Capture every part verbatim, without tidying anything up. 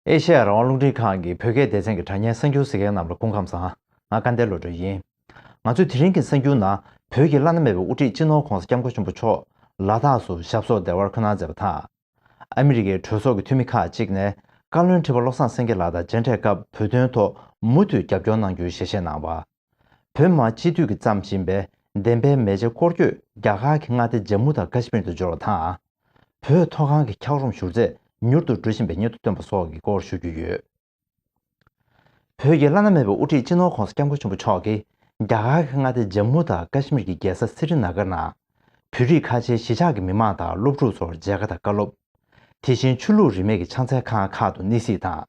ཨེ་ཤེ་ཡ་རང་དབང་རླུང་འཕྲིན་ཁང་གི་བོད་སྐད་སྡེ་ཚན་གྱི་དྲ་བརྙན་གསར་འགྱུར་གཟིགས་མཁན་རྣམས་ལ་སྐུ་ཁམས་བཟང་། ང་སྐལ་ལྡན་བློ་གྲོས་ཡིན། ང་ཚོས་དེ་རིང་གི་གསར་འགྱུར་ནང་བོད་ཀྱི་བླ་ན་མེད་པའི་དབུ་ཁྲིད་སྤྱི་ནོར་༧གོང་ས་༧སྐྱབས་མགོན་ཆེན་པོ་མཆོག་ལ་དྭགས་སུ་ཞབས་སོར་བདེ་བར་འཁོད་གནང་མཛད་པ་དང་། ཨ་མི་རི་ཀའི་གྲོས་ཚོགས་ཀྱི་འཐུས་མི་ཁག་ཅིག་ནས་བཀའ་བློན་ཁྲི་པ་བློ་བཟང་སེང་གེ་ལགས་དང་མཇལ་འཕྲད་སྐབས་བོད་དོན་ཐོག་མུ་མཐུད་རྒྱབ་སྐྱོར་གནང་རྒྱུའི་ཞལ་བཞེས་གནང་བ། བོད་མི་མང་སྤྱི་འཐུས་ཀྱིས་བརྩམས་བཞིན་པའི་བདེན་པའི་མེ་ལྕེ་སྐོར་སྐྱོད་རྒྱ་གར་གྱི་མངའ་སྡེ་ཇམ་མུ་དང་ཀ་ཤི་མིར་དུ་འབྱོར་བ་དང་། བོད་མཐོ་སྒང་གི་འཁྱགས་རོམ་བཞུར་ཚད་མྱུར་དུ་འགྲོ་བཞིན་པའི་སྙན་ཐོ་བཏོན་པ་སོགས་ཀྱི་སྐོར་ཞུ་རྒྱུ་ཡོད། བོད་ཀྱི་བླ་ན་མེད་པའི་དབུ་ཁྲིད་སྤྱི་ནོར་༧གོང་ས་༧སྐྱབས་མགོན་ཆེན་པོ་མཆོག་གིས་རྒྱ་གར་གྱི་མངའ་སྡེ་ཇམ་མུ་དང་ཀ་ཤི་མིར་གྱི་རྒྱལ་ས་སི་རི་ན་གར་ནང་བོད་རིགས་ཁ་ཆེའི་གཞིས་ཆགས་ཀྱི་མི་མང་དང་སློབ་ཕྲུག་ཚོར་མཇལ་ཁ་དང་བཀའ་སློབ། དེ་བཞིན་ཆོས་ལུགས་རིས་མེད་ཀྱི་ཕྱག་འཚལ་ཁང་ཁག་ཏུ་གནས་གཟིགས་དང་།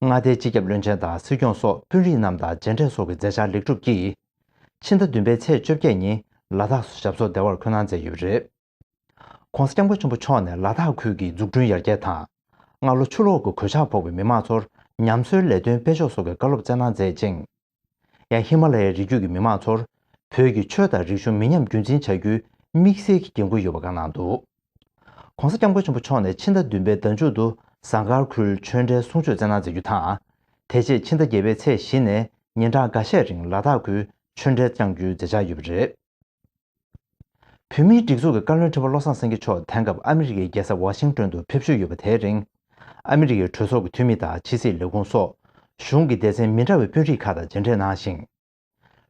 མངའ་སྡེའི་སྤྱི་ཁྱབ་བློན་ཆེན་དང་སྲིད་སྐྱོང་སོགས་དཔོན་རིགས་རྣམས་དང་མཇལ་འཕྲད་སོགས་ཀྱི་མཛད་འཆར་ལེགས་གྲུབ་ཀྱིས། ཕྱི་ཟླ་བདུན་པའི་ཚེས་བཅོ་བརྒྱད་ཉིན་ལ་དྭགས་སུ་ཞབས་སོར་བདེ་བར་འཁོད་གནང་མཛད་ཡོད་པ་རེད། །༧གོང་ས་༧སྐྱབས་མགོན་ཆེན་པོ་མཆོག་ནས་ལ་དྭགས་ཁུལ་གྱི་འཛུགས་སྐྲུན་ཡར་རྒྱས་དང་། སྔ་ལོ་ཆུ་ལོག་གི་གོད་ཆག་ཕོག་པའི་མི་མང་ཚོར་ཉམས་གསོའི་ལས་དོན་སྤེལ་ཕྱོགས་སོགས་ཀྱི་བཀའ་སློབ་སྩལ་གནང་མཛད་ཅིང་། ཡང་ཧི་མ་ལ་ཡའི་རི་རྒྱུད་ཀྱི་མི་མང་ཚོར་བོད་ཀྱི་ཆོས་དང་རིག་གཞུང་མི་ཉམས་རྒྱུན་འཛིན་བྱ་རྒྱུའི་དམིགས་བསལ་གྱི་འགན་ཁུར་ཡོད་པ་བཀའ་གནང་འདུག །༧གོང་ས་༧སྐྱབས་མགོན་ཆེན་པོ་མཆོག་ནས་ཕྱི་ཟླ་བདུན་པའི་ཟླ་མཇུག་ཏུ་ཟངས་དཀར་ཁུལ་ཆོས་འབྲེལ་གསུང་ཆོས་སྩལ་གནང་མཛད་རྒྱུ་དང་། དེ་རྗེས་ཕྱི་ཟླ་བརྒྱད་པའི་ཚེས་བཞི་ནས་ཉིན་གྲངས་འགའ་ཤས་རིང་ལ་དྭགས་ཁུལ་ཆོས་འབྲེལ་བསྐྱང་རྒྱུའི་མཛད་འཆར་ཡོད་པ་རེད། བོད་མིའི་སྒྲིག་འཛུགས་ཀྱི་བཀའ་བློན་ཁྲི་པ་བློ་བཟང་སེང་གེ་མཆོག་དེང་སྐབས་ཨ་མི་རི་ཀའི་རྒྱལ་ས་ཝ་ཤིང་ཏོན་དུ་ཕེབས་བཞུགས་ཡོད་པ་དེའི་རིང་། ཨ་མི་རི་ཀའི་གྲོས་ཚོགས་ཀྱི་འཐུས་མི་དང་ཕྱི་སྲིད་ལས་ཁུངས་སོགས་གཞུང་གི་སྡེ་ཚན་མི་འདྲ་བའི་དཔོན་རིགས་ཁག་དང་མཇལ་འཕྲད་གནང་ཞིང་།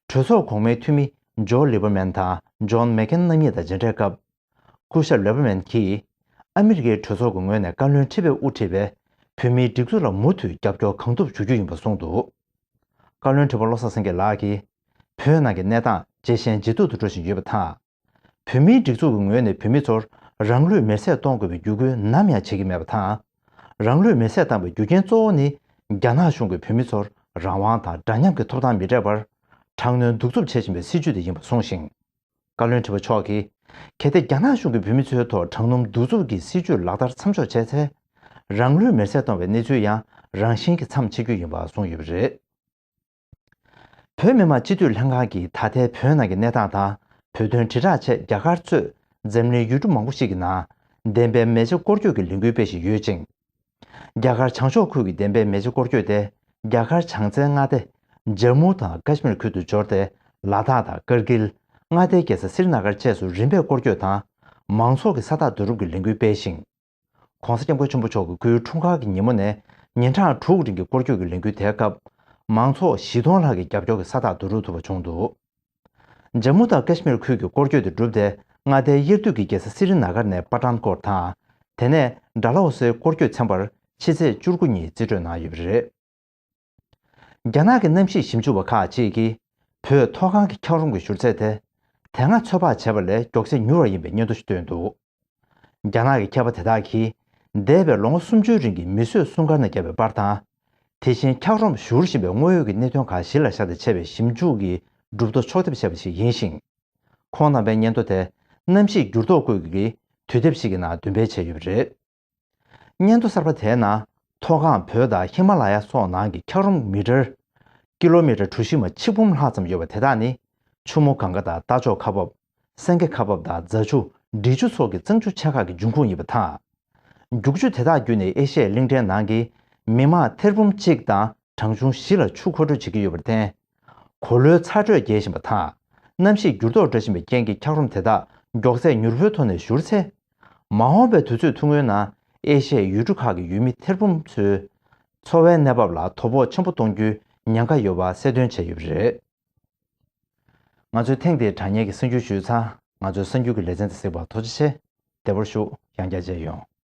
གྲོས་ཚོགས་གོང་མའི་འཐུས་མི་ཇོ་ལི་པར་མན་དང་ཇོན་མེག་ཁེན་རྣམ་གཉིས་དང་མཇལ་འཕྲད་སྐབས། སྐུ་ཞབས་ལི་པར་མན་གྱིས། ཨ་མི་རི་ཀའི་གྲོས་ཚོགས་ཀྱི་ངོས་ནས་བཀའ་བློན་ཁྲི་པས་དབུ་ཁྲིད་པའི་བོད་མིའི་སྒྲིག་འཛུགས་ལ་མུ་མཐུད་རྒྱབ་སྐྱོར་གང་ཐུབ་ཞུ་རྒྱུ་ཡིན་པ་གསུངས་འདུག །བཀའ་བློན་ཁྲི་པ་བློ་བཟང་སེང་གེ་ལགས་ཀྱིས། བོད་ནང་གི་གནས་སྟངས་ཇེ་ཞན་ཇེ་སྡུག་ཏུ་འགྲོ་བཞིན་ཡོད་པ་དང་། བོད་མིའི་སྒྲིག་འཛུགས་ཀྱི་ངོས་ནས་བོད་མི་ཚོར་རང་ལུས་མེར་སྲེག་གཏོང་དགོས་པའི་བརྒྱུད་སྐུལ་ནམ་ཡང་བྱེད་ཀྱི་མེད་པ་དང་། རང་ལུས་མེར་སྲེག་བཏང་བའི་རྒྱུ་རྐྱེན་གཙོ་བོ་ནི། རྒྱ་ནག་གཞུང་གིས་བོད་མི་ཚོར་རང་དབང་དང་འདྲ་མཉམ་གྱི་ཐོབ་ཐང་མི་སྤྲད་པར། དྲག་གནོན་གདུག་རྩུབ་བྱེད་བཞིན་པའི་སྲིད་བྱུས་དེ་ཡིན་པ་གསུངས་ཤིང་། བཀའ་བློན་ཁྲི་པ་མཆོག་གིས། གལ་ཏེ་རྒྱ་ནག་གཞུང་གིས་བོད་མི་ཚོའི་ཐོག་དྲག་གནོན་གདུག་རྩུབ་ཀྱི་སྲིད་བྱུས་ལག་བསྟར་མཚམས་འཇོག་བྱས་ཚེ། རང་ལུས་མེར་སྲེག་གཏོང་བའི་གནས་ཚུལ་ཡང་རང་བཞིན་གྱིས་མཚམས་ཆད་རྒྱུ་ཡིན་པ་གསུངས་ཡོད་པ་རེད། བོད་མི་མང་སྤྱི་འཐུས་ལྷན་ཁང་གིས་ད་ལྟའི་བོད་ནང་གི་གནས་སྟངས་དང་། བོད་དོན་དྲིལ་བསྒྲགས་ཆེད་རྒྱ་གར་གཙོས་འཛམ་གླིང་ཡུལ་གྲུ་མང་པོ་ཞིག་གི་ནང་། བདེན་པའི་མེ་ལྕེ་སྐོར་སྐྱོད་ཀྱི་ལས་འགུལ་སྤེལ་བཞིན་ཡོད་ཅིང་། རྒྱ་གར་བྱང་ཕྱོགས་ཁུལ་གྱི་བདེན་པའི་མེ་ལྕེ་སྐོར་སྐྱོད་དེ། རྒྱ་གར་བྱང་བཙན་མངའ་སྡེ། ཇམ་མུ་དང་ཀ་ཤི་མིར་ཁུལ་དུ་འབྱོར་ཏེ། ལ་དྭགས་དང་ཀར་གིལ། མངའ་སྡེའི་རྒྱལ་ས་སི་རི་ན་གར་བཅས་སུ་རིམ་པས་སྐོར་སྐྱོད་དང་། མང་ཚོགས་ཀྱི་ས་རྟགས་བསྡུ་རུབ་ཀྱི་ལས་འགུལ་སྤེལ་ཞིང་། ྋགོང་ས་ྋསྐྱབས་མགོན་ཆེན་པོ་མཆོག་གི་སྐུའི་འཁྲུངས་སྐར་གྱི་ཉིན་མོ་ནས་ཉིན་གྲངས་དྲུག་རིང་གི་སྐོར་སྐྱོད་ཀྱི་ལས་འགུལ་དེའི་སྐབས། མང་ཚོགས་བཞི་སྟོང་ལྷག་གིས་རྒྱབ་སྐྱོར་གྱི་ས་རྟགས་བསྡུ་རུབ་ཐུབ་པ་བྱུང་འདུག་ཇམ་མུ་དང་ཀ་ཤི་མིར་ཁུལ་གྱི་སྐོར་སྐྱོད་དེ་གྲུབ་སྟེ། མངའ་སྡེའི་དབྱར་དུས་ཀྱི་རྒྱལ་ས་སི་རི་ན་གར་ནས་པ་ཏན་ཀོཊ་དང་། དེ་ནས་ཌལ་ཧོ་སིའི་སྐོར་སྐྱོད་ཚན་པར་ཕྱི་ཚེས་བཅུ་དགུ་ཉིན་རྩིས་སྤྲོད་གནང་ཡོད་པ་རེད། རྒྱ་ནག་གི་གནམ་གཤིས་ཞིབ་འཇུག་པ་ཁག་ཅིག་གིས། བོད་མཐོ་སྒང་གི་འཁྱགས་རོམ་གྱི་བཞུར་ཚད་དེ། དེ་སྔ་ཚོད་དཔག་བྱས་པ་ལས་མགྱོགས་ཚད་མྱུར་བ་ཡིན་པའི་སྙན་ཐོ་ཞིག་བཏོན་འདུག་རྒྱ་ནག་གི་མཁས་པ་དེ་དག་གིས། འདས་པའི་ལོ་ངོ་སུམ་ཅུའི་རིང་གི་མིས་བཟོས་སྲུང་སྐར་ནས་བརྒྱབ་པའི་པར་དང་། དེ་བཞིན་འཁྱགས་རོམ་བཞུར་བཞིན་པའི་དངོས་ཡོད་ཀྱི་གནད་དོན་ཁག་གཞི་ལ་བཞག་སྟེ་བྱས་པའི་ཞིབ་འཇུག་གི་གྲུབ་ཐོ་ཕྱོགས་བསྡེབས་བྱས་པ་ཞིག་ཡིན་ཞིང་། ཁོང་རྣམ་པའི་སྙན་ཐོ་དེ། གནམ་གཤིས་འགྱུར་ལྡོག་སྐོར་གྱི་དུས་དེབ་ཞིག་གི་ནང་འདོན་སྤེལ་བྱས་ཡོད་པ་རེད། སྙན་ཐོ་གསར་པ་དེའི་ནང་། མཐོ་སྒང་བོད་དང་ཧི་མ་ལ་ཡ་སོགས་ནང་གི་འཁྱགས་རོམ་མི་ཊར། ཀི་ལོ་མི་ཊར་གྲུ་བཞི་མ་ཆིག་འབུམ་ལྷག་ཙམ་ཡོད་པ་དེ་དག་ནི། ཆུ་མོ་གངྒཱ་དང་རྟ་མཆོག་ཁ་འབབ། སེང་གེ་ཁ་འབབ་དང་རྫ་ཆུ། འབྲི་ཆུ་སོགས་ཀྱི་གཙང་ཆུ་ཆེ་ཁག་གི་འབྱུང་ཁུངས་ཡིན་པ་དང་། རྒྱུག་ཆུ་དེ་དག་བརྒྱུད་ནས་ཨེ་ཤི་ཡའི་གླིང་ཕྲན་ནང་གི་མི་མང་ཐེར་འབུམ་གཅིག་དང་གྲངས་ཆུང་བཞི་ལ་ཆུ་མཁོ་སྤྲོད་བྱེད་ཀྱི་ཡོད་པར་བརྟེན། གོ་ལའི་ཚ་དྲོད་རྒྱས་བཞིན་པ་དང་། གནམ་གཤིས་འགྱུར་ལྡོག་འགྲོ་བཞིན་པའི་རྐྱེན་གྱིས་འཁྱགས་རོམ་དེ་དག་མགྱོགས་ཚད་མྱུར་པོའི་ཐོག་ནས་བཞུར་ཚེ། མ་འོངས་པའི་དུས་ཚོད་ཐུང་ངུའི་ནང་ཨེ་ཤི་ཡའི་ཡུལ་གྲུ་ཁག་གི་ཡུལ་མི་ཐེར་འབུམ་ཚོའི་འཚོ་བའི་གནས་བབ་ལ་དོ་ཕོག་ཆེན་པོ་གཏོང་རྒྱུའི་ཉེན་ཁ་ཡོད་པ་གསལ་སྟོན་བྱས་ཡོད་པ་རེད། ང་ཚོས་ཐེངས་འདིའི་དྲ་བརྙན་གྱི་གསར་འགྱུར་ཞུས་ཚར། ང་ཚོའི་གསར་འགྱུར་གྱི་ལེ་ཚན་དེ་གཟིགས་པར་ཐུགས་རྗེ་ཆེ། བདེ་པོར་བཞུགས། ཡང་བསྐྱར་མཇལ་ཡོང་།